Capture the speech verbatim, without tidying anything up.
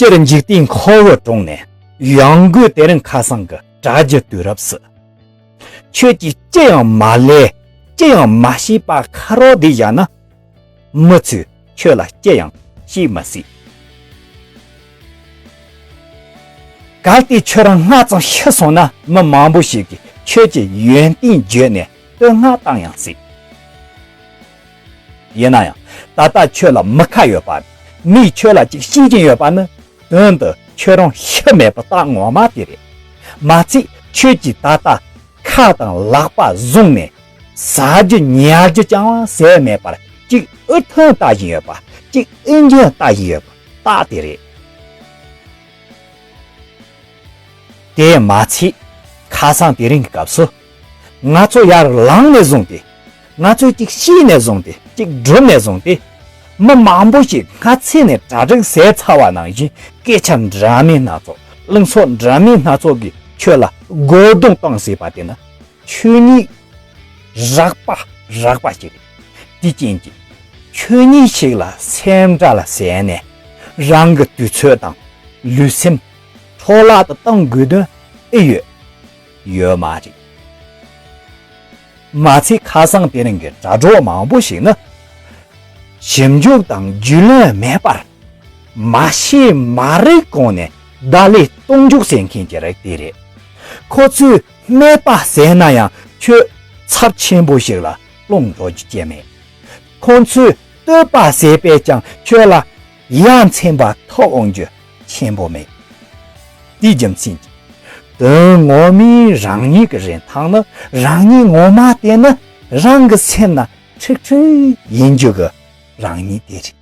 སྤྱིར་འཇིག་རྟེན་འཁོར་བའི་གྲོང་ནས་ཡང་སྒོས་དེ་རིང་ཁ་སང་གི་གྲ་རྒྱས་དུས་རབས་སུ། ཁྱོད་ཀྱིས་ཅི་ཡང་མ་ལས་ཅི་ཡང་མ་ཤེས་པ་ཁ་རོག་འདི་བཞག་ན། མི་ཚོས་ཁྱོད་ལ་ཅི་ཡང་བྱེད་མི་སྲིད། གལ་ཏེ་ཁྱོད་རང་སྔ་ཙམ་ཤི་སོང་ན་མི་མང་པོ་ཞིག་གིས་ཁྱོད་ཀྱི་ཡོན་ཏན་བརྗོད་ནས་བསྟོད་བསྔགས་བཏང་ཡང་སྲིད། ཡིན་ན་ཡང་ད་ལྟ་ཁྱོད་ལ་མི་ཁ་ཡོད་པ། མིས་ཁྱོད་ལ་ཅིག་བཤད་ཀྱིན་ཡོད་པ་ནི་དོན་དུ་ཁྱོད་རང་ཤི་མེད་པ་རྟགས་ངོ་མ་དེ་རེད། མ་ཚད་ཁྱོད་ཀྱིས་ད་ལྟ་ཁ་དང་ལག་པ་བཟུང་ནས་ཟ་རྒྱུ་ཉལ་རྒྱུ་ཅང་ཟས་མེད་པར་ཅིག་ཨུ་ཐུང་ལྟ་བཞིན་ཡོད་པ། ཅིག་ཨི་འཇོན་ལྟ་བཞིན་ཡོད་པ་རྟགས་དེ་རེད། དེས་མ་ཚད་ཁ་སང་དེ་རིང་གི་སྐབས་སུ་ང་ཚོ་ཡར་ལངས་ནས་བཟུང་སྟེ། ང་ཚོས་ཅིག་ཤེས་ནས་བཟུང་སྟེ། ཅིག་བསྒྲུབས་ནས་བཟུང་སྟེ། མི་མང་པོ་ཞིག་སྔ་ཚེ་ནས་གྲ་སྒྲིག་བྱས་ཚར་བ་ནང་བཞིན་སྐད་ཆ་འདྲ་མིན་སྣ་ཚོགས། གླེང་ཕྱོགས་འདྲ་མིན་སྣ་ཚོགས་ཀྱིས་ཁྱོད་ལ་རྒོལ་རྡུང་བཏང་ཟེར་བ་དེ་ནི་ཆོས་ཉིད་རགས་པ་རགས་པ་ཞིག་རེད། དེ་རྐྱེན་གྱིས་ཆོས་ཉིད་ཞིག་ལ་སེམས་ཁྲལ་བྱས་ནས་རང་གི་དུས་ཚོད་དང་ལུས་སེམས་འཕྲོ་བརླག་ཏུ་གཏོང་དགོས་དོན་ཨེ་ཡོད། ཡོད་མ་རེད། མ་ཚད་ཁ་སང་དེ་རིང་གི་དྲ་གྲོགས་མང་པོ་ཞིག་ནི། ཞིབ་འཇུག་དང་རྒྱུས་ལོན་མེད་པར། མ་ཤེས་མ་རིག་གོང་ནས་བརྡ་ལན་གཏོང་འཇུག་བྱེད་མཁན་གྱི་རིགས་དེ་རེད། ཁོ་ཚོས་སྨད་པ་བྱས་ན་ཡང་ཁྱོད་ཚབས་ཆེན་པོ་ཞིག་ལ་ལྷུང་འགྲོ་རྒྱུ་ཅི་མེད། ཁོང་ཚོས་བསྟོད་པ་བྱས་པས་ཀྱང་ཁྱོད་ལ་ཡ་མཚན་པ་ཐོབ་འོང་རྒྱུ་ཆེན་པོ་མེད། དེའི་རྒྱུ་མཚན་གྱིས། དོན་ངོ་མའི་རང་ཉིད་ཀྱི་རིན་ཐང་ནི། རང་ཉིད་ངོ་མ་དེ་ནི་རང་གི་སེམས་ན་ཁྲིག་ཁྲིག་ཡིན་རྒྱུ་གི་རང་ཉིད་དེ་རེད།